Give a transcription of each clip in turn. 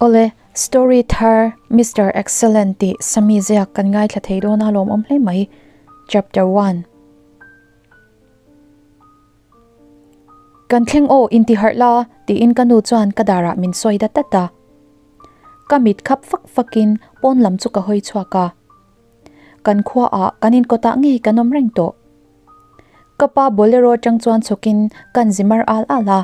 Awle, story thar Mister Excellent tih Sami ziak kan ngaithla thei dawn a lawmawm hle mai. Chapter one. Kan thleng aw inti harh la tiin ka nu chuan ka darah min sawi dat dat a. Ka mit khap fak fakin pawn lam chu ka hawi chhuak a. Kan khuaah kan inkawtah ngei kan awm reng tawh. Ka pa bolero atang chuan chhawkin kan zi mar al al a.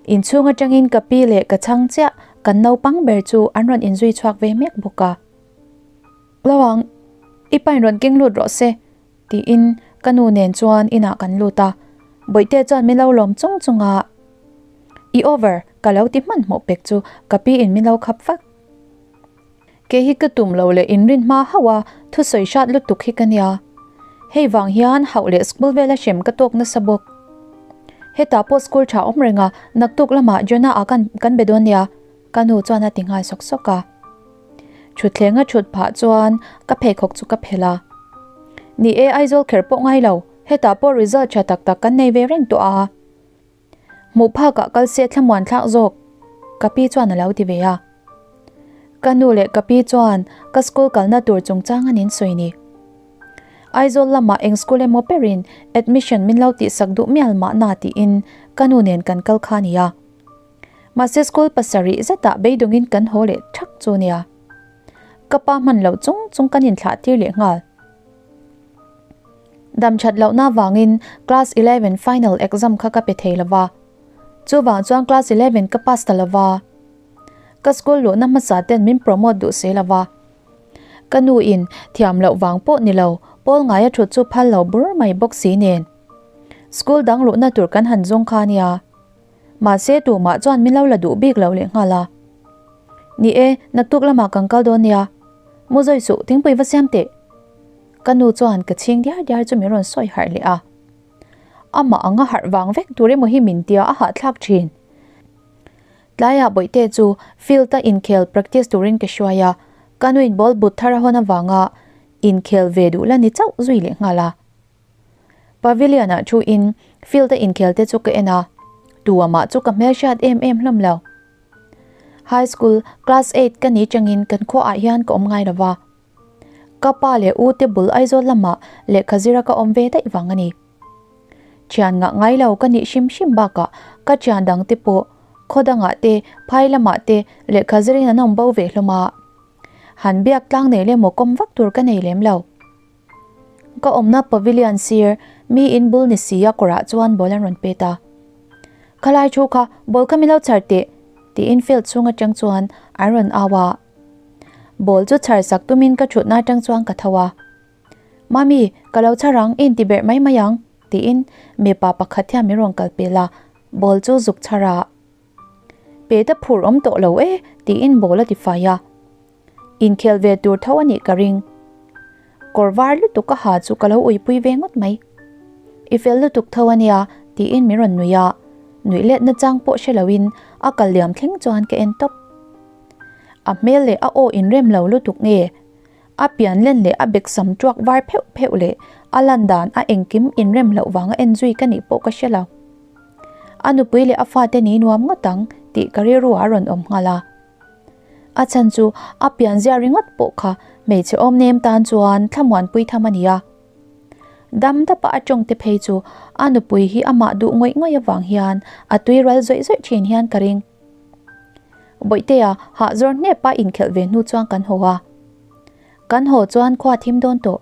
Inchhung atangin ka pi leh ka chhang chiah kan naupang ber chu an rawn inzui chhuak ve mek bawk a. Lawang, i pain rawn keng lut rawh se, tiin ka nu nen chuan inah kan lut a. Bawihte chuan min lo lawm chung chung a. I over, ka lo ti hmanhmawh pek chu ka pi in min lo khap fak. Kei hi ka tum lo leh inrin hma hauh a, thusawi hrat lutuk hi ka nia. Hei vang hian hauh leh school vela hrem ka tawk nasa bawk. Hetah pawh school tha awm reng a, naktuk lamah Jonah ah kan kan be dawn nia, ka nu chuan a ti nghal sawk sawk a. Thutthleng a thut phah chuan ka pheikhawk chu ka phelh a. Ni e, Aizawl kher pawh ngai lo, hetah pawh result tha tak tak kan nei ve reng tawh a. Hmuh phakah kal se thlamuan thlak zawk, ka pi chuan a lo ti ve a. Ka nu leh ka pi chuan ka school kalna tur chungchang an insawi ni. Aizawl lamah eng school emaw perin admission min lo tihsak duh mial mahna tiin ka nu nen kan kal kha nia. Mahse school pasarih zetah beidawngin kan haw leh thak chu nia. Ka pa hman loh chung chung kan inthlah tir leh nghal. Dam that lohna vangin class 11 final exam kha ka pe thei lova. Chuvang chuan class 11 ka pass ta lova. Ka school luhna hmasa ten min promote duh si lova. Ka nu in thiam loh vang pawh ni lo, pawl ngaia thut chu phal lo bur mai bawk si nen. School dang luhna tur kan han zawng kha nia. Mahse tumah chuan min lo la duh bik lo lehnghal a. Ni e, naktuk lamah kan kal dawn nia. Mu zawi suh, thingpui va siam teh. Ka nu chuan ka chhing diar diar chu min rawn sawi harh leh a. Amah anga harh vang vek tur emaw hi min tia a hahthlak thin. Tlaiah Bawihte chu field a inkhel practice turin ka hruai a, ka nuin ball but thar a hawn avanga inkhel ve duh la ni chauh zui leh nghal a. Pavilion ah thu in field a inkhel te chu ka en a, tu amah chu ka hmelhriat em em hlawm lo. High school class eight ka ni changin kan khuaah hian ka awm ngai lova. Ka pa leh u te bul Aizawl lamah lehkha zira ka awm ve daih vang a ni. Thian ngah ngai lo ka nih hrim hrim bakah ka thian dang te pawh khaw dangah te phai lamah te lehkha zirin an awm bo ve hlawm a. Han biak tlang nei leh maw kawm vak tur ka nei lem lo. Ka awmna pavilion sir mi in bul ni si a kawrah chuan ball an rawn pet a. Khalai thu kha ball kha min lo chhar teh tiin field chhung atang chuan an rawn au a. Ball chu chhar sak tumin ka thutna atang chuan ka tho a. Mami, ka lo chhar ang, i inti berh mai mai ang, tiin mipa pakhat hian min rawn kal pel a, ball chu zuk chhar a. Pet a phur awm tawh lo e, tiin ball a ti fai a. Inkhel ve tur tho a nih ka ring. Kawr var lutuk a ha chu ka lo uipui ve ngawt mai. I fel lutuk tho a nia, tiin min rawn nui a. Nuih let nachang pawh hre loin a kal liam thleng chuan ka en tawp. A hmel leh a aw inrem lo lutuk nge? A pian len leh a bek sam tuak var pheuh pheuh leh a lan dan a engkim inrem loh vanga en zui ka nih pawh ka hre lo. A nupui leh a fate ni nuam ngawt ang tih ka rilru ah a rawn awm nghal a. A chhan chu a pian zia ringawt pawh kha hmeichhe awm nem tan chuan thlamuanpui tham a ni a. Dam dapa a tawngte phei chu a nupui hi amah duh ngawih ngawih avang hian a tui ral zawih zawih thin hian ka ring. Bawihtea hah zawr hnepa inkhelh ve hnu chuan kan haw a. Kan haw chuan khua thim dawn tawh.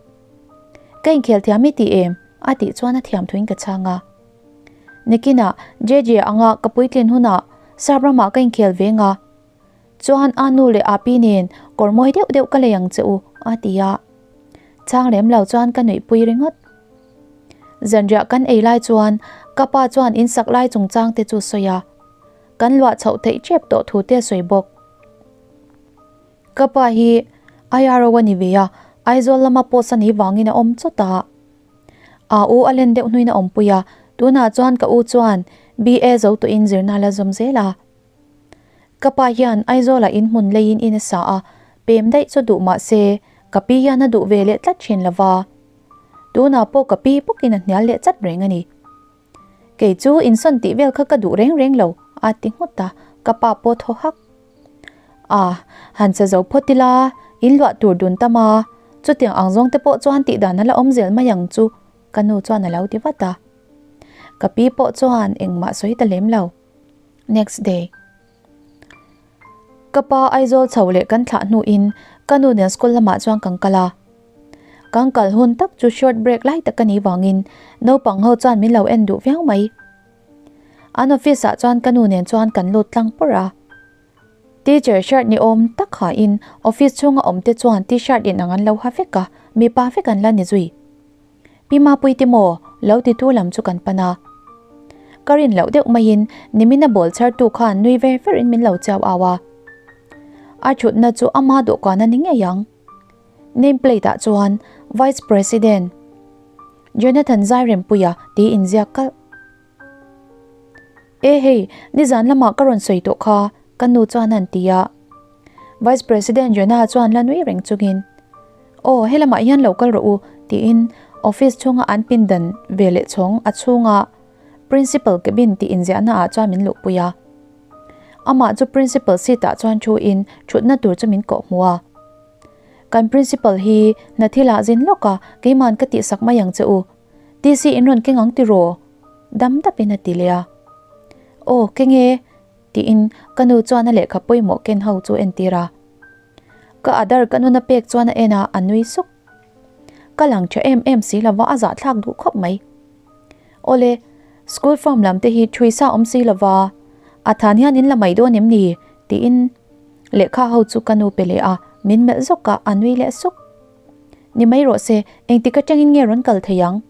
Ka inkhel thiam i ti em? a tih chuan a thiam thuin ka chhang a. Nikinah JJ anga ka puitlin hunah Sap ramah ka inkhel ve nga. Chuan a nu leh a pi nen kawr mawi deuh deuh ka lei ang che u a ti a. Chhang lem lo chuan ka nuihpui ringawt. Zanriah kan ei lai chuan ka pa chuan insak lai chungchang te chu sawi a. Kan luah chhoh theih tep tawh thu te a sawi bawk. Ka pa hi IRO a ni ve a, Aizawl lama post a nih vangin a awm chawt a. A u a len deuh hnuin a awmpui a, tunah chuan ka u chuan BA zo tawhin zirna la zawm zel a. Ka pa hian Aizawlah in hmun leiin in a sa a, pem daih chu duh mah se ka pi hian a duh ve leh tlat thin lo va. Tunah pawh ka pi bawkin a hnial leh chat reng a ni. Kei chu insawn tih vel kha ka duh reng reng lo, a ti nghut a, ka pa pawh thaw hak. A, han che zo phawt ila, in luah tur dun tam a, chutiang ang zawng te pawh chuan tih dan a la awm zel mai ang chu, ka nu chuan a lo ti vat a. Ka pi pawh chuan engmah sawi ta lem lo. Next day. Ka pa Aizawl chho leh kan thlah hnuin ka nu nen school lamah chuan kan kal a. Kan kal hun tak chu short break lai tak a nih vangin naupang ho chuan min lo en duh viau mai. An office ah chuan ka nu nen chuan kan lut tlang pawrh a. Teacher shirt ni awm tak hain office chhunga awm te chuan t-shirt inang an lo ha vek a, mipa vek an la ni zui. Pi Mapui te maw lo titu lam chu kan pan a. Ka rin loh deuh maiin nimina ball chhartu khan nui ver verin min lo chiau au a. A thutna chu ama dawhkan a ni ngei ang. Name plate ah chuan Vice President Jonathan Zairempuia tih inziak kalh. E hei, nizan lamah ka rawn sawi tawh kha, ka nu chuan a han ti a. Vice President Jonah chuan la nui reng chungin, Aw, helamah hian lo kal rawh u, tiin office chhunga an pindan ve leh chhawng a chhunga Principal cabin tih inziahna ah chuan min luhpui a. Amah chu Principal seat ah chuan thuin thutna tur chu min kawh hmu a. Kan Principal hi hna thilah zin lawk a, keiman ka tihsak mai ang che u. TC in rawn keng ang tiraw? Dam dapin a ti leh a. Aw, keng e, tiin ka nu chuan a lehkha pawimawh ken ho chu entir a. Ka adar ka nuna pek chuan a en a, a nui suk. Ka lang tha em em si lova a zahthlak duh khawp mai. Awle, school form lam te hi thui sa awm si lova, a than hian in la mai dawn em ni? tiin lehkha ho chu ka nu pe leh a, min melh zawk a, a nui leh suk. Ni mai rawh se, engtik atangin nge rawn kal thei ang?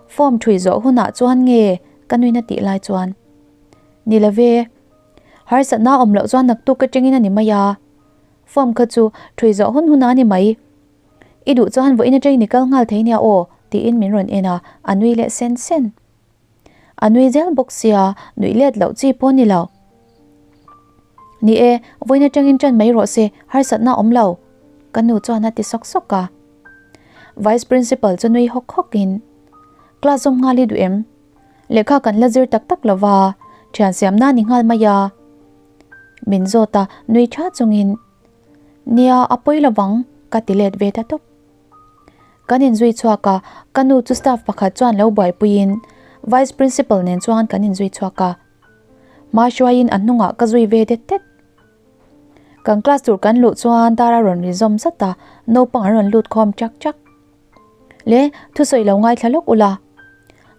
Form thui zawh hunah chuan nge ka nuina tih lai chuan? Ni lo ve, harsatna awm loh chuan naktuk atangin a ni mai a, form kha chu thui zawh hun hunah a ni mai. I duh chuan vawiin atangin i kal nghal thei nia aw, tiin min rawn en a, a nui leh sen sen. A nui zel bawk sia, nuih let loh chi pawh a ni lo. Ni e, vawiin atangin ṭan mai rawh se, harsatna a awm lo, ka nu chuan a ti sawk sawk a. Vice Principal chu nui hawk hawkin, Class zawm nghal i duh em? Lehkha kan la zir tak tak lo va, ṭhian siamna a ni nghal mai a. Min zawt a, nui ṭha chungin, Nia, a pawi lovang, ka ti let ve ta tawp. Kan inzui chhuak a, ka nu chu staff pakhat chuan lo buaipuiin Vice Principal nen chuan kan inzui chhuak a. Hma hruaiin a hnungah ka zui ve det det. Kan class tur kan luh chuan dar a rawn ri zawm zat a, naupang an rawn lut khawm chak chak. Le, thusawi lo ngaithla lawk ula.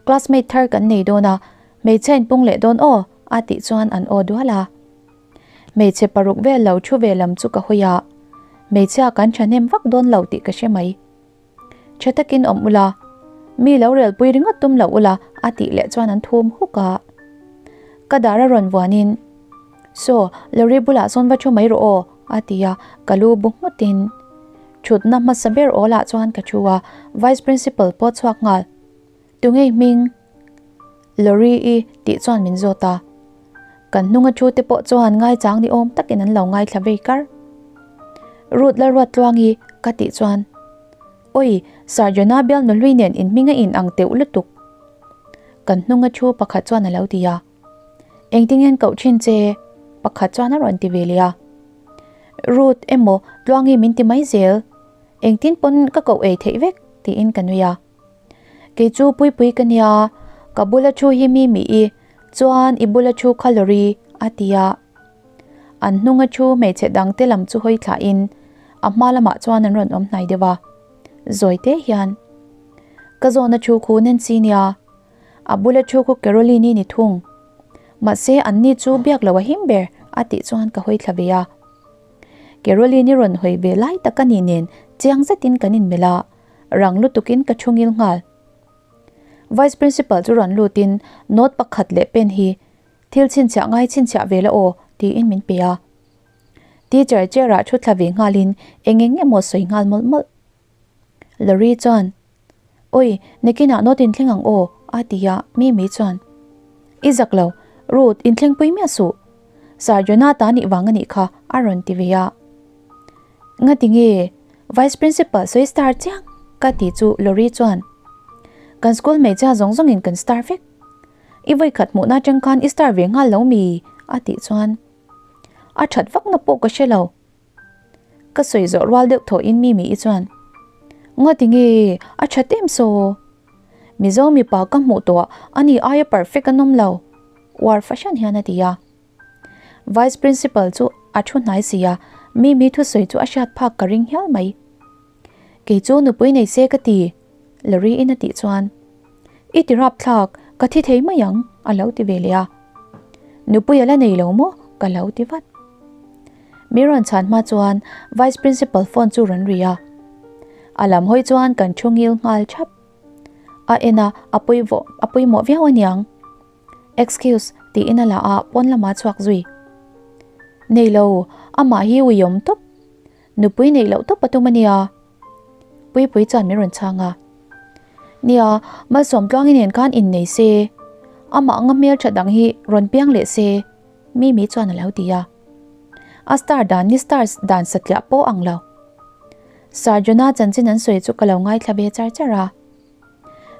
Classmate thar kan nei dawn a, hmeichhia inpung leh dawn aw, a tih chuan an aw dual a. Hmeichhe paruk vel lo thu ve lam chu ka hawi a, hmeichhia kan thahnem vak dawn lo tih ka hre mai. Tha takin awm ula, mi lo relpui ringawt tum lo ula a tih leh chuan an thum huk a. Ka dar a rawn vuanin, Saw, lorry bulah sawn va thu mai rawh aw a ti a, ka lu bu nghutin thutna hmasa ber awlah chuan ka thu a, Vice Principal pawh chhuak nghal. Tungei hming? Lorry i tih chuan min zawt a. Kan hnunga thu te pawh chuan ngaichang ni awm takin an lo ngaithla vei kar. Ruth Lalruattluangi ka tih chuan, Awi, Sir Jonah bial nuhlui nen in hming a in ang teuh lutuk. Kan hnunga thu pakhat chuan a lo ti a. Engtin koh thin che? Pakhat chuan a rawn ti ve leh a. Ruth emaw Tluangi min ti mai zel. Engtin pawn ka koh ei theih vek tiin ka nui a. Kei chu Puipui ka nia, ka bula thu hi mi mi i, chuan i bula thu kha lawri, a ti a. An hnunga thu hmeichhe dangte lam chu hawi thlahin a hma lamah chuan an rawn awm hnai deuh a. Zawi te hian, Ka zawhna thu khu Nancy nia, a bula thu khu Caroline-i ni thung. Mahse anni chu biak lo a him ber, a tih chuan ka hawi thla ve a. Caroline-i rawn hawi ve lai tak a nih nen chiang zetin kan inmelh a. Rang lutukin ka thu ngil nghal. Vice Principal chu rawn lutin note pakhat leh pen hi thil chhinchhiah ngai chhinchhiah ve la aw tiin min pe a. Teacher chair ah thu thla ve nghalin eng eng emaw sawi nghal mawlh mawlh. Lorry chuan, Oi, nikinah note inthleng ang aw a ti a, Mimi chuan, I zak lo, Ruth inthleng pui miah suh. Sir Jonathan nih vang a nih kha a rawn ti ve a. Ngati nge Vice Principal sawi star chiang ka tih chu Lorry chuan Kan school hmeichhia zawng zawngin kan star vek. I vawikhat hmuhna atang khan i star ve nghal lo mi? a tih chuan. A that vakna pawh ka hre lo. Ka sawi zawh rual deuh thawh in Mimi i chuan, Ngati nge a that em saw? Mizo mipa ka hmuh tawh a ni aia perfect an awm lo, uar fahran hian a ti a. Vice Principal chu a thu hnai si a, Mimi thusawi chu a hriat phak ka ring hial mai. Kei chu nupui nei se ka ti, Lori in a tih chuan, I ti rapthlak, ka thi thei mai ang, a lo ti ve leh a. Nupui a la nei lo maw? ka lo ti vat. Mi rawn chhan hma chuan Vice Principal phone chu rawn ri a. A lam hawi chuan kan thu ngil nghal thap. A en a, a pawimawh a pawimawh viau aniang. Excuse tiin a la a, pawn lamah chhuak zui. Nei lo, amah hi uiawm tawp. Nupui neih loh tawp a tum ania. Puipui chuan min rawn chhang a. Nia, Malsawmtluangi nen khan innei se, amah anga hmeltha dang hi rawn piang leh se, Mimi chuan a lo ti a. A star dan ni stars dan satliah pawh ang lo. Sir Jonah chanchin an sawi chu ka lo ngaithla ve char char a.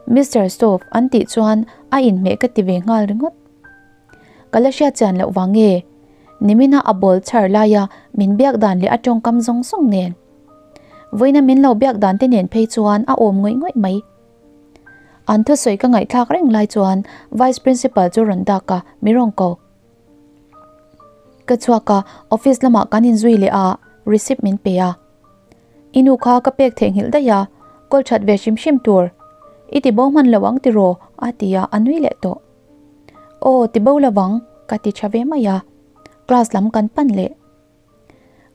Mister Stove an tih chuan a inhmeh ka ti ve nghal ringawt. Ka la hriat chian loh vang nge? Nimina a ball chhar laia min biak dan leh a tawngkam zawng zawng nen. Vawiina min lo biak dan te nen phei chuan a awm ngawih ngawih mai. An thusawi ka ngaihthlak reng lai chuan Vice Principal chu rawn dak a, mi rawn ko. Ka chhuak a, office lamah kan inzui leh a, receipt min pe a. I nu kha ka pek theihnghilh daih a, kawl that ve hrim hrim tur. I ti bo hman lo ang tiraw? a ti a, a nui leh tawh. Aw, ti bo lovang, ka ti tha ve mai a. Class lam kan pan leh.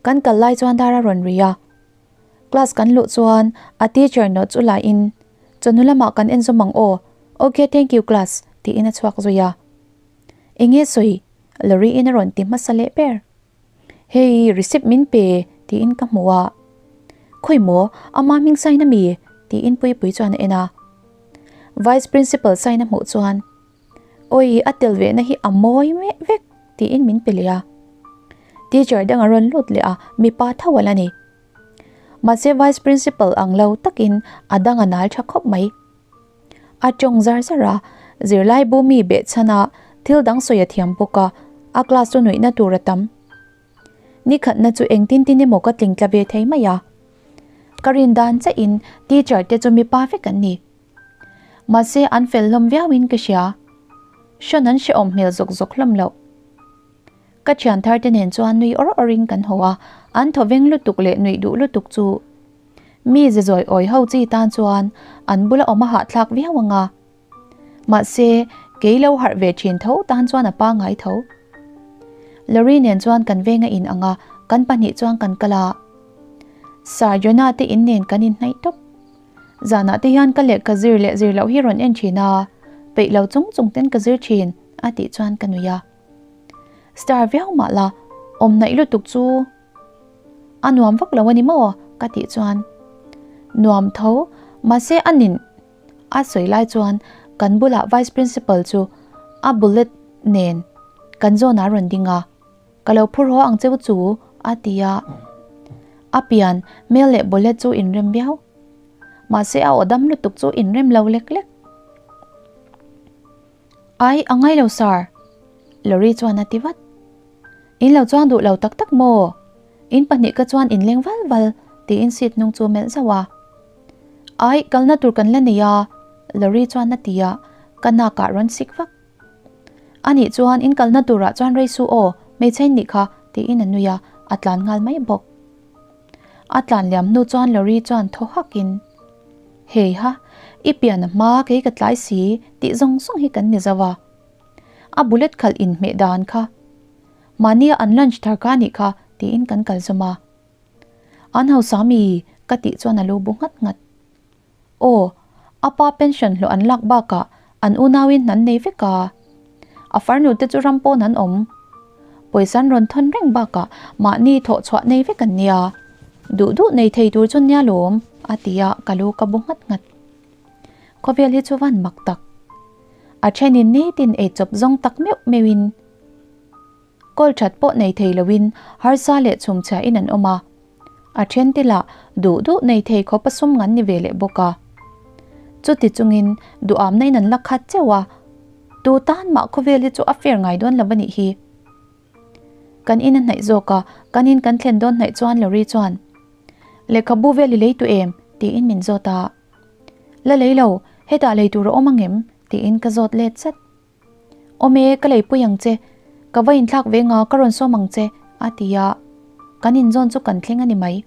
Kan kal lai chuan dar a rawn ri a. Class kan luh chuan a teacher note chu la in, Chawhnu lamah kan en zawm ang aw, Ok, thank you class, tiin a chhuak zui a. Enge sawi? Lorry in a rawn ti hmasa leh ber. Hei, receipt min pe, tiin ka hmu a. Khawi maw, ama hming sign a mi? tiin Puipui chuan a en a. Vice Principal sign a hmuh chuan, Awi, a tel vehna hi a mawi meh vek, tiin min pe leh a. Teacher dang a rawn lut leh a, mipa tho a la ni. Mahse Vice Principal ang lo takin a dang a nal tha khawp mai. A tawng zar zar a, zirlai bu mi behchhan a, thil dang sawi a thiam bawk a, a class chu nuihna tur a tam. Nikhatna chu engtin tin emaw ka tling tla ve thei mai a. Ka rin dan chiah in teacher te chu mipa vek an ni. Mahse an fel hlawm viau in ka hria. Hrawn an hrehawm hmel zawk zawk hlawm loh. Ka thian thar te nen chuan nui awr awr in kan haw a, an thawveng lutuk leh nuih duh lutuk chu Mi ze zawi awi ho chi tan chuan an bula awm a hahthlak viau ang a. Mahse, kei lo harh ve thin tho tan chuan a pangngai tho. Lorry nen chuan kan veng a in ang a, kan pahnih chuan kan kal a. Sir Jonah te in nen kan inhnaih tawp. Zanah te hian ka lehkha zir leh zir loh hi rawn en thin a, peih lo chung chung ten ka zir thin, a tih chuan ka nui a. Star viau mah la, awm hnaih lutuk chu. A nuam vak lo a ni maw? ka tih chuan nuam tho mahse a nin a sawi lai chuan kan bulah vice principal chu a bullet nen kan zawn ah rawn ding a, ka lo phur haw ang cheu chu a ti a, a pian hmel leh bullet chu inrem viau mahse a aw dam lutuk chu inrem lo lek lek. Ai, a ngai lo sir, Lorry chuan a ti vat. In lo chuang duh lo tak tak maw? In pahnih ka chuan in leng val val tiin seat hnung chu melh zauh a. Ai, kalna tur kan la nei a, Lorry chuan a ti a, ka nak ah rawn sik vak. Anih chuan in kalna turah chuan rei su aw, hmeichhe in nih kha, tiin a nui a, a tlan nghal mai bawk. A tlan liam hnu chuan Lorry chuan thaw hakin, Hei ha, i pian a hma kei ka tlai si tih zawng zawng hi kan ni zo a. A bullet khalh inhmeh dan kha. Mahnia an lunch thar kha anih kha tiin kan kal zawm a. An hausa mi ka tih chuan a lo bu nghat nghat. Aw, a pa pension hlawh an lak bakah an unauin an nei vek a. A farnu te chu ram pawn an awm. Pawisa an rawn thawn reng bakah mahni thawh chhuah nei vek an nia. Duh duh nei thei tur chu nia lawm, a ti a, ka lu ka bu nghat nghat. Khawvel hi chu van mak tak. A thenin nitin ei chawp zawng tak meuh meuhin kawl that pawh nei thei loin harsa leh chhumchhia in an awm a. A then te lah duh duh nei thei khawp a sum ngan ni ve leh bawk a. Chuti chungin duhamna in an la khat cheuh a, tu tan mah khawvel hi chu a fair ngai dawn lo a nih hi. Kan in a hnaih zawk a, kan in kan thlen dawn hnaih chuan Lori chuan, Lehkhabu vel i lei tu em? tiin min zawt a. La lei lo, hetah lei tur a awm angem? tiin ka zawt let zat. Awm e, ka leipui ang che, ka va inthlak ve nga ka rawn sawm ang che, a ti a. Kan inzawn chu kan thleng a ni mai.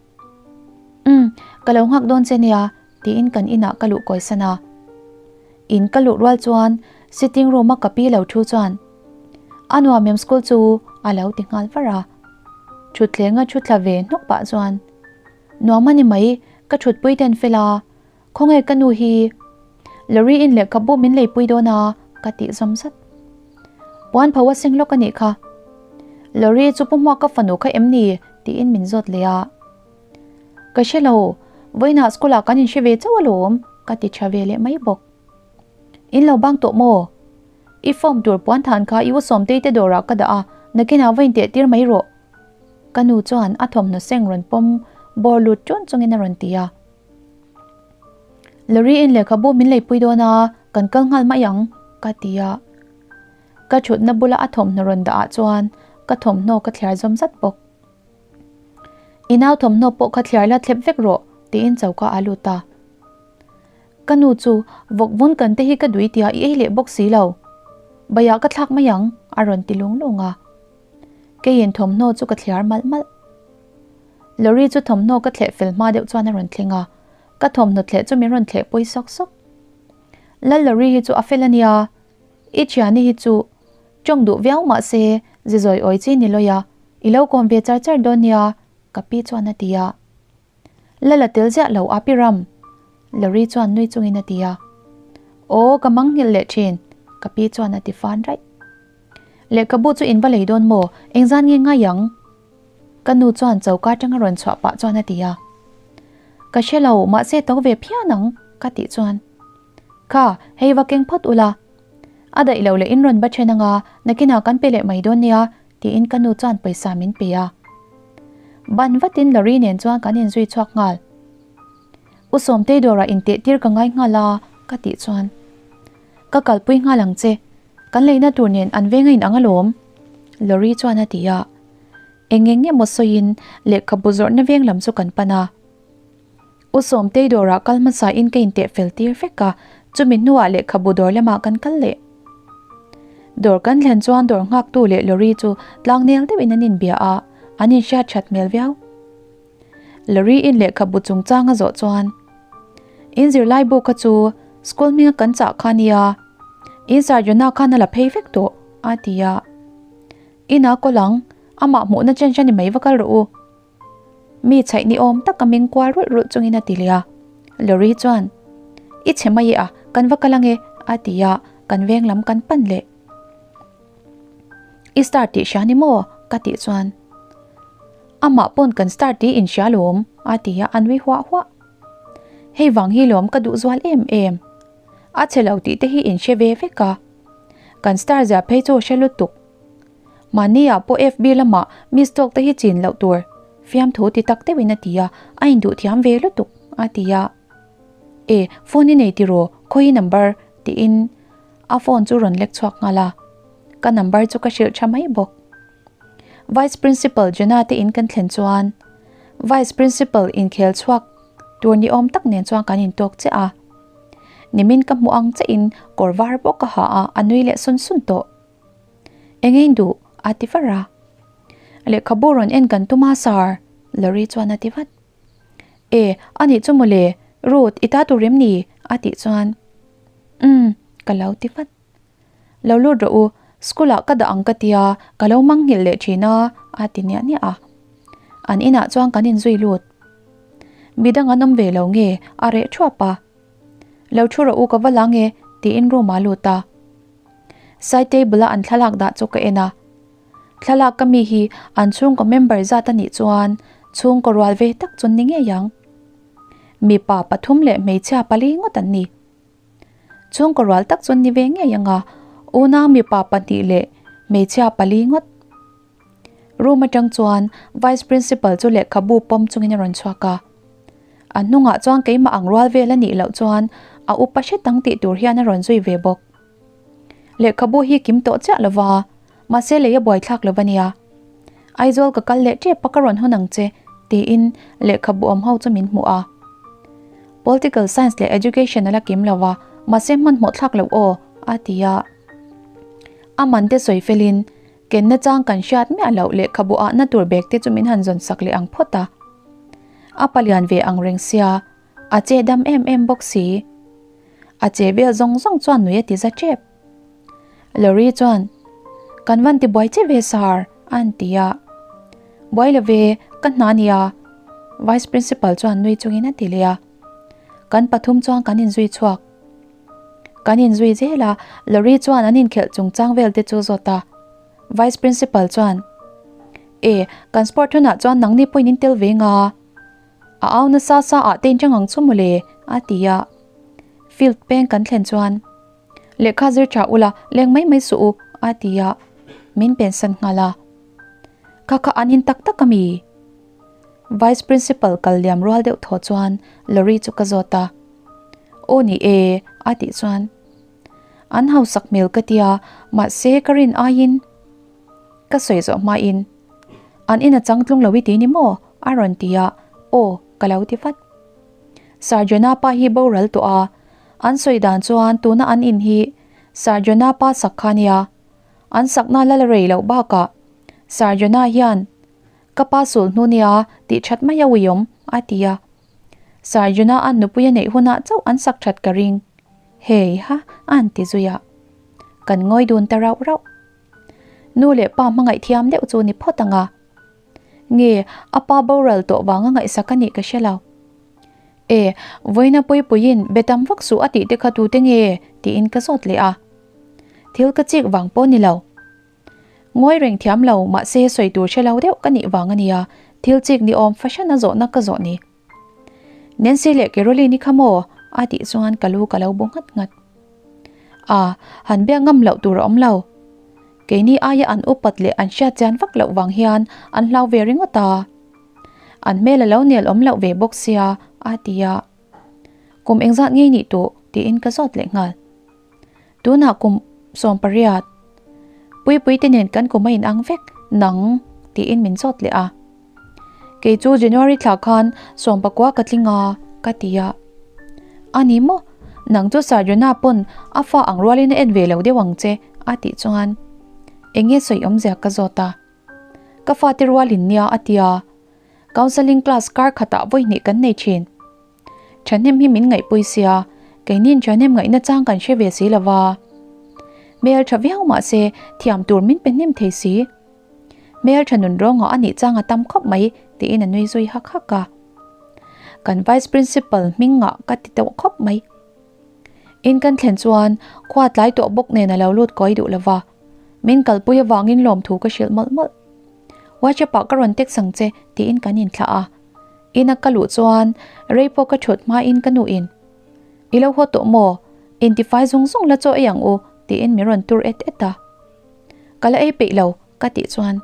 Umm, ka lo nghak dawn che nia, tiin kan inah ka luh kawi san a. In ka luh rual chuan sitting room a ka pi lo thu chuan, A nuam em school chu? a lo ti nghal var a. Thutthleng a thu thla ve hnawk pah chuan, Nuam a ni mai, ka thutpui ten fel a, Khawnge ka nu hi? Lorry in lehkhabu min leipui dawn a, ka tih zawm zat. Puan pho a seng lawk a nih kha. Lorry chu pu hmuak ka fanu kha em ni? tiin min zawt leh a. Ka hre lo, vawiinah school ah kan inhre ve chauh alawm, ka ti tha ve leh mai bawk. In lo bang tawh maw? I form tur puan than kha i u Sawmtei te dawrah ka dah a, nakinah va inteh tir mai rawh. Ka nu chuan a thawmhnaw seng rawn pawm bawr lut ṭawn chungin a rawn ti a. Lorry in lehkhabu min leipui dawn a, kan kal nghal mai ang, ka ti a. Ka thutna bula a thawmhnaw rawn dah ah chuan ka thawmhnaw ka thliar zawm zat bawk. I nau thawmhnaw pawh kha thliar la thlep vek rawh, tiin choka a lut a. Ka nu chu vawk vun kan te hi ka dui tia i ei leh bawk si lo. Baiah ka thlak mai ang, a rawn ti lung lung a. Keiin thawmhnaw chu ka thliar malh malh. Lorry chu thawmhnaw ka thleh fel hma deuh chuan a rawn thleng a, ka thawmhnaw thleh chu min rawn thleh pui sawk sawk. Lal Lorry hi chu a fel a nia, i thiani hi chu tawng duh viau mah se zi zawi awi chi ni lawi a, i lo kawm ve char char dawn nia, ka pi chuan a ti a. Lal a tel ziah lo a pi ram, Lorry chuan nui chungin a ti a. Aw ka mangnghilh leh thin, ka pi chuan a ti fan raih. Lehkhabu chu in va lei dawn maw? Engzan nge ngai ang? Ka nu chuan choka atanga rawn chhuah pah chuan a ti a. Ka hre lo, mahse to ve phian ang, ka tih chuan. Kha, hei va keng phawt ula. A daih lo leh in rawn va then anga, nakinah kan pe leh mai dawn nia, tiin ka nu chuan pawisa min pe a. Ban vatin lorry nen chuan kan inzui chhuak nghal. U Sawmtei dawrah inteh tir ka ngai nghal a, ka tih chuan. Ka kalpui nghal ang che, kan leina tur nen an veng a inang alawm, Lorry chuan a ti a. Eng eng emaw sawiin lehkhabu zawrhna veng lam chu kan pan a. U Sawmtei dawrah kal hmasa in ka inteh fel tir vek a, chumi hnuah lehkhabu dawr lamah kan kal leh. Dawr kan thlen chuan dawr nghaktu leh Lorry chu tlangnel deuhin an inbia a, an inhriat that hmel viau. Lorry in lehkhabu chungchang a zawh chuan, In zirlai bu kha chu school hminga kan chah kha nia, in Sir Jonah khan a la phei vek tawh, a ti a. Ina kawl ang, amah hmuhna chen hran i mai va kal rawh u. Mi chhaih ni awm tak a meng kual rulh rulh chungin a ti leh a. Lorry chuan, I chhe mai e a, kan va kal ang e, a ti a, kan veng lam kan pan leh. I star tih hria ni maw? ka tih chuan, Amah pawn kan star tih in hria lawm, a ti a, a nui huah huah. Hei vang hi lawm ka duh zual em em. A chhe lo tih te hi in hre ve vek a. Kan star zia phei chu hre lutuk. Mahni ah pawh FB lamah miss tawk te hi chin loh tur fiamthu ti tak deuhin a ti a, a induh thiam ve lutuk a ti a. E, phone i nei tiraw, khawi number? tiin a phone chu rawn lek chhuak nghal a. Ka number chu ka hrilh tha mai bawk. Vice Principal Jenna te in kan thlen chuan Vice Principal inkhel chhuak tur ni awm tak nen chuan kan intawk chiah a. Nimin ka hmuh ang chiah in kawr var bawk ka ha a, a nui leh sun sun tawh. Eng ein duh? a ti var a. Lehkhabu rawn en kan tum a sir, Lorry chuan a ti vat. E, a nih chu mawle, Ruth, i ta tur em ni? a tih chuan, Umm, ka lo ti vat. Lo lut rawh u, school ah ka dah ang ka tia, ka lo mang nghilh leh thin a, a ti niah niah a. An inah chuan kan inzui lut. Midang an awm ve lo nge, a reh thuap a. Lo thu rawh u ka va la nge, tiin room ah lut a. Side table a an thlalak dah chu ka en a. Thlalak ka mi hi an chhungkaw member zat a nih chuan chhungkaw rual ve tak chu ni ngei ang. Mipa pathum leh hmeichhia pali ngawt an ni. Chhungkaw rual tak chuan ni ve ngei ang a, unau mipa pahnih leh hmeichhia pali ngawt. Room atang chuan Vice Principal chu lehkhabu pawm chungin a rawn chhuak a. A hnungah chuan keimah ang rual vel a nih loh chuan a upa hret ang tih tur hian a rawn zui ve bawk. Lehkhabu hi kim tawh chiah lova, mahse lei a buaithlak lo a nia. Aizawl ka kal leh tep a ka rawn hawn ang che tiin lehkhabu awm ho chu min hmuh a. Political Science leh Education a la kim lo va, mahse hmanhmawh thlak loh aw a ti a. A man te sawi felin kenna chang kan hriat miah loh lehkhabu ahna tur bag te chu min han zawn sak leh ang phawt a. A palian ve ang reng sia, a che dam em em bawk si. A che vel zawng zawng chuan nui a ti za tep. Lorry chuan, Kan van ti buai che ve sir, a han ti a. Buai lo ve, ka hna nia, Vice Principal chuan nui chungin a ti leh a. Kan pathum chuan kan inzui chhuak. Kan inzui zel a, Lorry chuan an inkhelh chungchang vel te chu zawt a. Vice Principal chuan, E, kan sport hunah chuan nangni pawhin in tel ve nga. A au nasa sa ah te inchang ang chu mawle, a ti a. Field peng kan thlen chuan, Lehkha zir tha ula, leng mai mai suh u, a ti a, min pensan nghal a. Kha kha an in tak tak a mi? Vice Principal kal liam rual deuh thaw chuan Lorry chu ka zawt a. Aw ni e, a tih chuan. An hausak hmel ka tia, mahse ka rin aiin ka sawi zawh hmain an in a chang tlung lo i ti ni maw? a rawn ti a, aw ka lo ti vat. Sir Jonah pa hi boral tawh a, An sawi dan chuan tuna an in hi Sir Jonah pa sak kha nia. An sakna la la rei loh bakah Sir Jonah hian ka pa sul hnu nia tih that mai a uiawm a ti a. Sir Jonah an nupui a neih hunah chauh an sak that ka ring. Hei ha a han ti zui a. Kan ngawi dun ta rauh rauh. Nu leh pa hmangaih thiam deuh chu ni phawt ang a. Nge a pa boral tawh vanga ngaihsak a nih ka hre lo. E, vawiina puipuiin be tam vak suh a tih te kha tute nge? tiin ka zawt leh a. Thil ka chik vang pawh ni lo. Ngawi reng thiam lo mahse sawi tur hre lo deuh ka nih vang a nia, thil chik ni awm fahran a zawhna ka zawh ni. Nancy leh Caroline i kha maw? a tih chuan ka lu ka lo bu nghat nghat. A, han biak ngam loh tur a awm lo. Keini aia an upat leh an hriat chian vak loh vang hian an hlau ve ringawt a. An hmel a lo nel awm loh ve bawk sia, a ti a. Kum engzat ngei nih tuh? tiin ka zawt leh nghal. Tunah kum 18. Puipui te nen kan kum a inang vek, nang? tiin min zawt leh a. Kei chu January thla khan 19 ka tling a, ka ti a. A ni maw? Nang chu Sarjona pawn a fa ang rualin a en ve lo deuh ang che, a tih chuan eng nge sawi awmzia ka zawt a. Ka fate rualin nia a ti a, counselling class kar khatah vawi hnih kan nei thin. Thahnem hi min ngaihpui sia, keinin thahnem ngaihna chang kan hre ve si lova. Hmel tha viau mahse thiam tur min pe hnem thei si. Hmel tha nun rawngah a nih chang a tam khawp mai tiin a nui zui hak hak a. Kan vice principal hmingah ka ti tawh khawp mai. In kan thlen chuan khua tlai tawh bawk nen a lo lut kawi duh lova. Min kalpui avangin lawmthu ka hrilh mawlh mawlh. WhatsApp ah ka rawn text ang che tiin kan inthlah a. Ina ka luh chuan rei pawh ka thut hmain ka nuin, I lo haw tawh maw? Intifai zung zung la chaw ei ang u tiin min rawn tur et et a. Ka la ei peih lo ka tih chuan,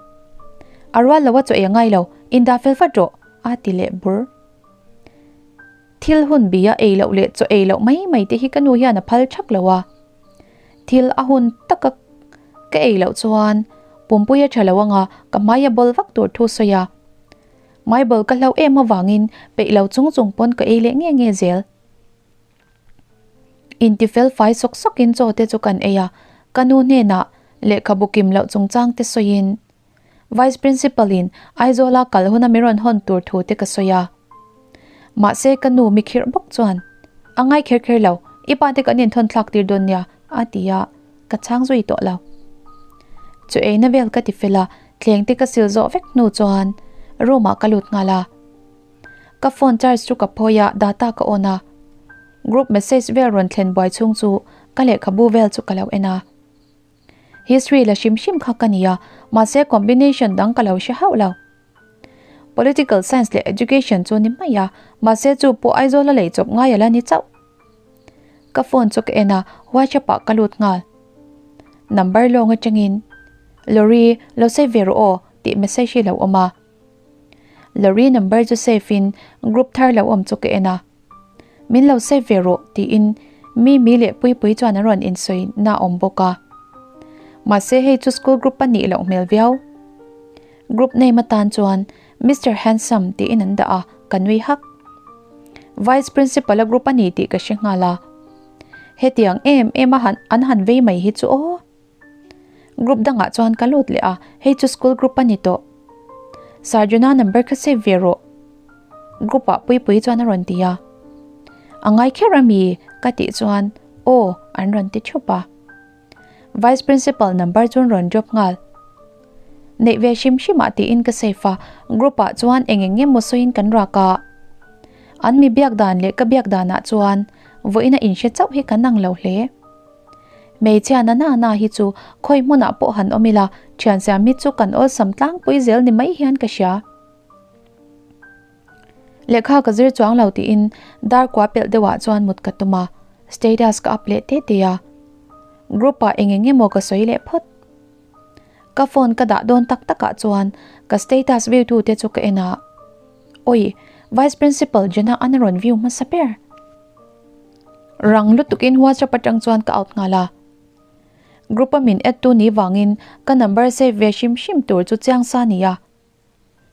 A rual lo a chaw ei a ngai lo, indah fel vat rawh a ti leh bur. Thil hun bia ei loh leh chaw ei loh mai mai te hi ka nu hian a phal thak lo a. Thil a hun taka ka ei loh chuan pumpui a tha lo anga ka hmai a bawl vak tur thu sawi a. Hmaibawl ka hlauh em avangin peih lo chung chung pawn ka ei leh nge nge zel. Intifel fai sawk sawkin chaw te chu kan ei a, ka nu hnenah lehkhabu kim loh chungchang te sawiin Vice Principal in Aizawl a kal huna min rawn hawn tur thu te ka sawi a. Mahse ka nu mi khirh bawk chuan, A ngai kher kher lo, i pa te kan inthawn thlak tir dawn nia, a ti a, ka chhang zui tawh lo. Chu eina vel ka ti fel a, thleng te ka sil zawh vek hnu chuan room ah ka lut nghal a. Ka phone charge chu ka phawi a, data ka on a. Group message vel rawn thlen buai chhung chu ka lehkhabu vel chu ka lo en a. History la hrim hrim kha ka ni a, mahse combination dang ka lo hre hauh lo. Political science leh education chu ni mai a, mahse chu pawh Aizawl a lei chawp ngai ala ni chauh. Ka phone chu ka en a, WhatsApp ah ka lut nghal. Number lawng atangin, Lorry, lo save ve rawh aw tih message hi lo awm a. Lorry number chu save in group thar lo awm chu ka en a. Min lo save ve rawh tiin Mimi leh Puipui chuan an rawn insawi na awm bawk a. Mahse hei chu school group a nih loh hmel viau. Group name atan chuan Mister Handsome tiin an dah a, ka nui hak. Vice Principal a group a ni tih ka hre nghal a. Hetiang em em a han an han vei mai hi chu aw. Group dangah chuan ka lut leh a, hei chu school group a ni tawh. Sir Jona number kha save ve rawh. Group ah Puipuii chuan a rawn ti a. A ngai kher a mi? ka tih chuan aw an rawn ti thup a. Vice Principal number chu an rawn drop nghal. Neih ve hrim hrim ah tiin ka save a, group ah chuan eng eng emaw sawiin kan rak a. An mi biak dan leh ka biak danah chuan vawiin a inhre chauh hi kan ang lo hle. Hmeichhia na na na hi chu khawi hmunah pawh han awm ila, thian siam hi chu kan awlsam tlangpui zel ni mai hian ka hria. Lehkha ka zir chuang lo tiin dar kua pelh deuhah chuan mut ka tum a, status ka up leh te te a. Group ah eng eng emaw ka sawi leh phawt. Ka phone ka dah dawn tak takah chuan ka status view tu te chu ka en a. Oi, Vice Principal Jenna an a rawn view hmasa ber. Rang lutukin WhatsApp atang chuan ka out nghal a. Group a min add tu ni vangin ka number save ve hrim hrim tur chu chiang sa nia.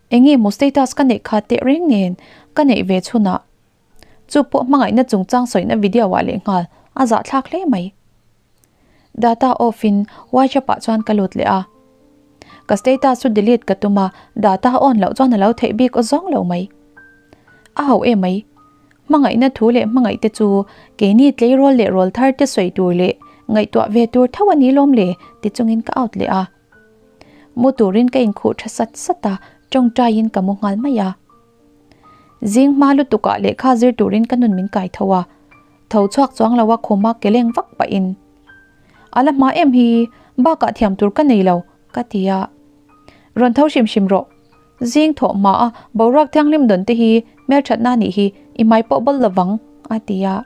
Enge maw status ka neih kha teh reng nen ka neih ve chhunah. Chu pawh hmangaihna chungchang sawina video ah leh nghal a zahthlak hle mai. Data off in WhatsApp ah chuan ka lut leh a. Ka status chu delete ka tum a, data on loh chuan a lo theih bik aw zawng lo mai. A ho em mai. Hmangaihna thu leh hmangaih te chu keini tleirawl leh rawl thar te sawi tur leh ngaihtuah ve tur tho a ni lawm le ti chungin ka out leh a. Mu turin ka inkhuh tha sat sat a, tawngtaiin ka mu nghal mai a. Zing hma lutukah lehkha zir turin ka nun min kai tho a, tho chhuak chuang lo a khuma ke leng vak pahin, A la hma em hi, bakah thiam tur ka nei lo, ka ti a. Rawn tho hrim hrim rawh. Zing thawh hma a boruak thianghlim dawn te hi hmelthatna nih hi i hmai pawh bawl lovang, a ti a.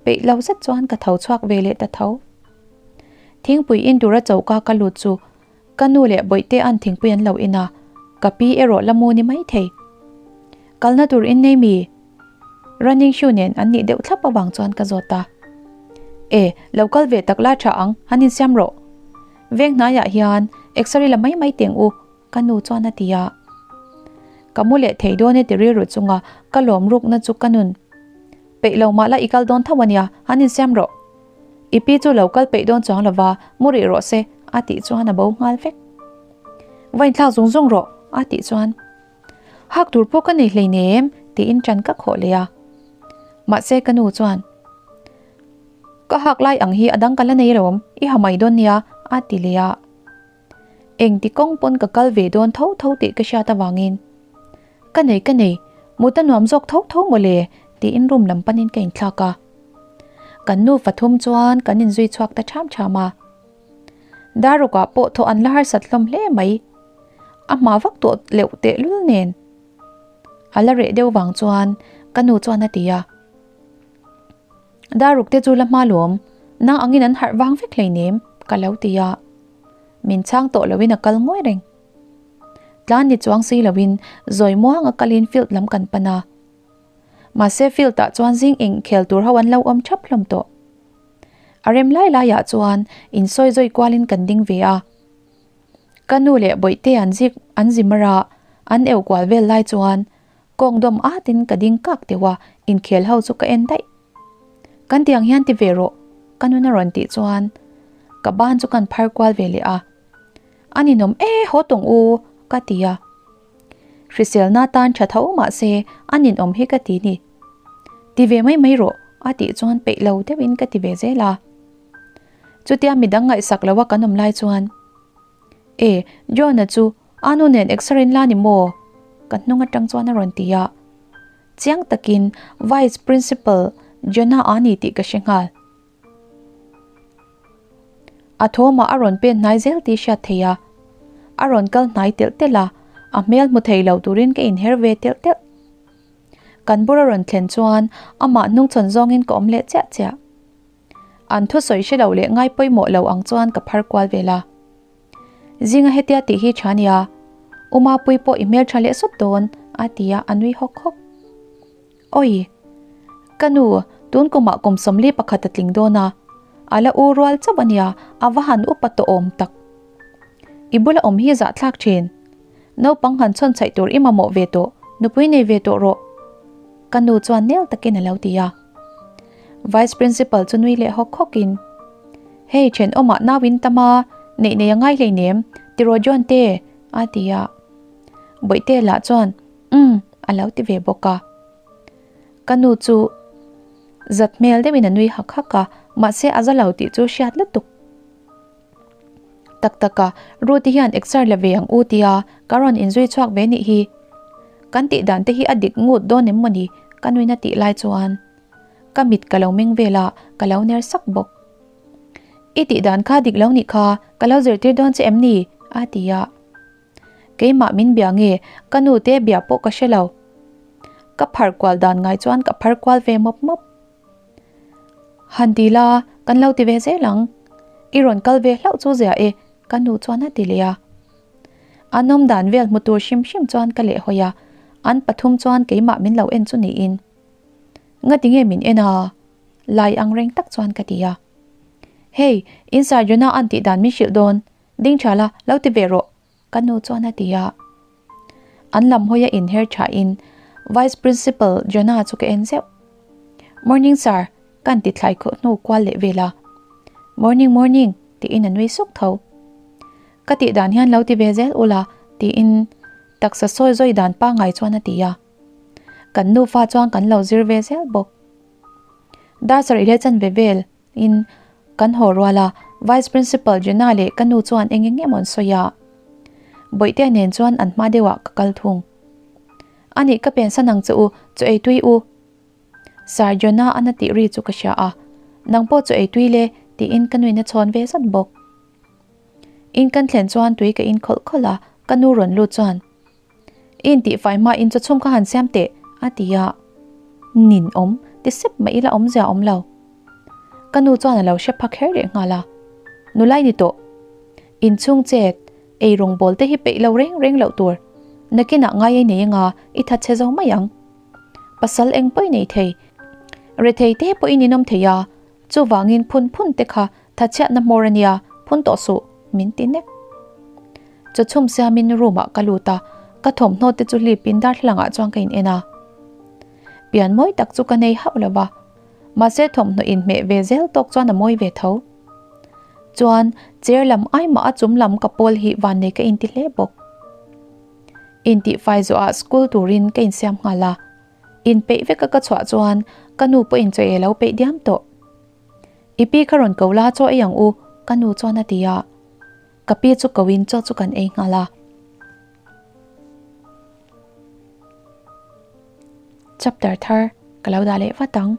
Peih lo zet chuan ka tho chhuak ve leh ta tho. Thingpui in tura choka ka lut chu ka nu leh bawihte an thingpui an lo in a, ka pi erawh la mu ni mai thei. Kalna tur in nei mi? Running shoe nen an nih deuh thlap avang chuan ka zawt a. E, lo kal ve tak la tha ang, han insiam rawh. Veng hnaiah hian exer i la mai mai teng u, ka nu chuan a ti a. Ka mu leh thei dawn e ti rilru chunga ka lawm rukna chu ka nun. Peih lo mah la i kal dawn tho a nia, han insiam rawh. I pi chu lo kal peih dawn chuang lova, mu rih rawh se, a tih chuan a bo nghal vek. Va inthlak zung zung rawh, a tih chuan. Hak tur pawh ka nei hleinem, tiin ṭan ka khawh leh a. Mahse ka nu chuan, Ka hak lai ang hi a dang ka la nei lo, i ha mai dawn nia, a ti leh a. Engti kawng pawn ka kal ve dawn tho tho tih ka hriat avangin, Ka nei ka nei, mut a nuam zawk tho tho mawle, tiin room lam panin ka inthlak a. Kan nu fathum chuan kan inzui chhuak ta ṭham ṭham a. Darukah pawh thawh an la harsat hlawm hle mai. A hma vak tawh leuh tehlul nen. A la reh deuh vang chuan ka nu chuan a ti a. Daruk te chu la hma lawm, nang angin an harh vang vek hleinem, ka lo ti a. Min chhang tawh loin a kal ngawi reng. Tlan ni chuang si loin zawi muang a kalin field lam kan pan a. Mahse field ah chuan zing eng khel tur ho an lo awm thap hlawm tawh. A rem lai lai ah chuan insawi zawi kualin kan ding ve a. Ka nu leh bawihte an zik an zi mar a, an eu kual vel lai chuan kawng dawm atin ka ding kak deuh a, inkhel ho chu ka en daih. Kan tiang hian ti ve rawh, ka nun a rawn tih chuan ka ban chu kan phar kual ve leh a. A ninawm e, haw tawng u, ka ti a. Hriselna tan tha tho mah se a ninawm hi ka ti ni. Ti ve mai mai rawh, a tih chuan peih lo deuhin ka ti ve zel a. Chutia midang ngaihsak loa kan awm lai chuan, E, John-a chu a nu nen exer in la ni maw? Ka hnung atang chuan a rawn ti a. Chiang takin Vice Principal John-a a ni tih ka hre nghal. A thawmah a rawn pen hnai zel tih hriat thei a. A rawn kal hnai telh telh a, a hmel hmu thei lo turin ka inher ve telh telh. Kan bur a rawn thlen chuan amah hnungchhawn zawngin ka awm leh chiah chiah. An thusawi hre lo leh ngai pawimawh lo ang chuan ka phar kual vel a. Zinga hetia tih hi tha nia, U Mapui pawh i hmeltha leh sawt dawn, a ti a, a nui hawk hawk. Awi! Ka nu, tun kumah kum 41 a tling dawn a, a la u rual chauh a nia, a va han upa tawh awm tak. I bula awm hi zahthlak thin. Naupang han chhawn chhaih tur i mamawh ve tawh, nupui nei ve tawh rawh. Ka nu chuan nel takin a lo ti a. Vice Principal chu nui leh hawk hawkin, Hei thenawmah nau in tam a, neih nei a ngai hleinem, tiraw John te? a ti a. Bawihte lah chuan, Umm, a lo ti ve bawk a. Ka nu chu zat hmel deuhin a nui hak hak a, mahse a za lo tih chu hriat lutuk. Tak tak a, Ruth-i hian exer la ve ang u tia ka rawn inzui chhuak ve nih hi. Kan tih dan te hi a dik ngut dawn em mawni ka nuin a tih lai chuan ka mit ka lo meng vel a, ka lo ner sak bawk. I tih dan kha dik lo nih kha, ka lo zirtir dawn che em ni? a ti a. Keimah min bia nge ka nu te bia pawh ka hre lo. Ka phar kual dan ngai chuan ka phar kual ve mawp mawp. Han ti la, kan lo ti ve zel ang. I rawn kal ve hlauh chu zia e, ka nu chuan a ti leh a. An awm dan vel hmu tur hrim hrim chuan ka lehhawi a, an pathum chuan keimah min lo en chu niin. Ngati nge min en a? Lai ang reng tak chuan ka ti a. Hei, in Sir Jonah an tih dan min hrilh dawn, ding tha la, lo ti ve rawh, Ka nu chuan a ti a. An lam hawi a inher thain Vice Principal Jonah chu ka en zeuh. Morning sir, kan ti thlai khawh hnu kual leh vel a. Morning morning, tiin a nui suk tho. Ka tih dan hian lo ti ve zel ula, tiin taksa sawi zawi dan pangngai chuan a ti a. Kan nufa chuan kan lo zir ve zel bawk. Dar sarih leh chanve vel In kan haw rual a, Vice Principal Jenna leh ka nu chuan eng eng emaw an sawi a. Bawihtea nen chuan an hma deuhah ka kal thung. A nih ka pensan ang che u, chaw ei tui u. Sir Jonah a na tih ri chu ka hria a, Nang pawh chaw ei tui le, tiin ka nuin a chhawn ve zat bawk. In kan thlen chuan tui ka in khawlh khawlh a, ka nu rawn lut chuan. I intihfai hma in chawchhum kha han siam teh, a ti a. Nin awm, ti sep mah ila awmzia awm lo. Ka nu chuan a lo hre pha kher leh nghal a. Nulai ni tawh. Inchhung chet, ei rawngbawl te hi peih lo reng reng loh tur. Nakinah ngai ei nei anga i that chhe zo mai ang. Pasal eng pawh i nei thei. Rethei te pawhin in awm thei a, Chuvangin phun phun te kha thachhiatna hmawr a nia, phun tawh suh, min ti nek. Chaw chhum siamin room ah ka lut a, ka thawmhnaw te chu hlipin darthlalangah chuan ka in en a. Pian mawi tak chu ka nei hauh lo va, mahse thawmhnaw inhmeh ve zel tawk chuan a mawi ve tho. Chuan chair lam ai mah a chum lam ka pawl hi vannei ka inti hle bawk. Intihfai zawhah school turin ka insiam nghal a. Inpeih veka ka chhuah chuan ka nu pawhin chaw ei a lo peih diam tawh. I pi kha rawn ko la chaw ei ang u, ka nu chuan a ti a. Ka pi chu ko in chaw chu kan ei nghal a. Chapter thar ka lo dah leh vat ang.